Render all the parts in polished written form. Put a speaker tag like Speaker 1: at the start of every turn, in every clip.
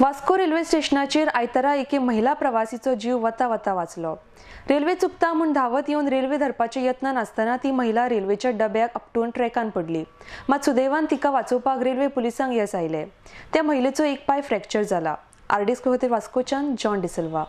Speaker 1: Vasco railway स्टेशनाचेर आयतारा एके महिला प्रवासीचो जीव वता वता वाचलो. रेल्वे चुकता म्हूण धांवत येवन रेल्वे धरपाचे यत्न नासतना ती महिला रेल्वेच्या डब्याक आपटून ट्रॅकान पडली. मात सुदैवान तिका वाचोवपाक रेल्वे पुलिसांक येस आयले. त्या महिलेचो एक पाय फ्रॅक्चर जाला. आरडीएस खातीर वास्कोच्यान John D'Silva.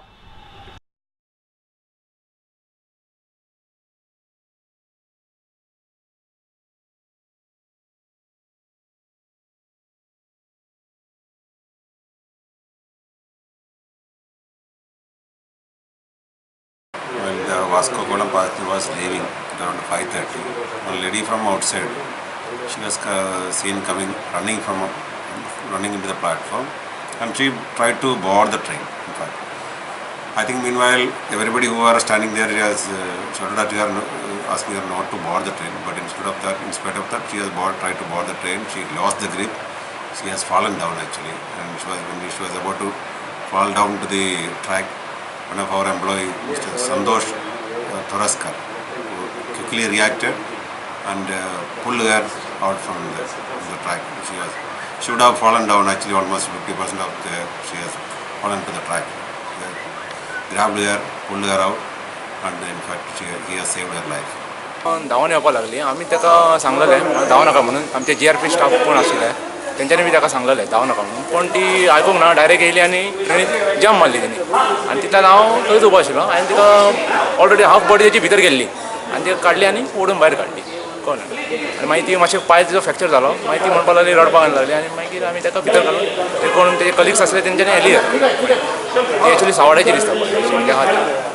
Speaker 2: When the Vasco Kollam passenger was leaving around 5:30, one lady from outside, she was seen coming, running into the platform, and she tried to board the train. In fact, I think meanwhile everybody who are standing there has shouted at her, asking her not to board the train. But instead of that, in spite of that, she has tried to board the train. She lost the grip. She has fallen down actually, and when she was about to fall down to the track, one of our employee, Mr. Santosh Toraskar, who quickly reacted and pulled her out from the track. She would have fallen down actually almost 50% of the, she has fallen to the track. Grabbed her, pulled her out, and in fact he has saved her life.
Speaker 3: धांवन येवपाक लागली. आमी ताका सांगलेलें धांव नाका म्हणून. आमचे GRP staff कोण आशिल्ले तेंच्यांनी बी ताका सांगलेलें धांव नाका म्हणून, पूण ती आयकूंक ना. डायरेक्ट येयली आनी ट्रेनीत जम्प मारली तेणी आनी तितल्यान हांव थंयच उबो आशिल्लो आनी तिका ऑलरेडी हाफ बॉडी तेची भितर गेल्ली आनी तिका काडली आनी ओडून भायर काडली. कळ्ळें? आनी मागीर ती मातशें पांय तिचो फ्रॅक्चर जालो. मागीर ती म्हणपाक लागली, रडपाक लागली आनी मागीर आमी ताका भितर घालून ते कोण तेजे कलिग्स आसले तेंच्यांनी हेली. ती एक्चुली सावड्याची दिसता पळय, म्हणजे आहा ती.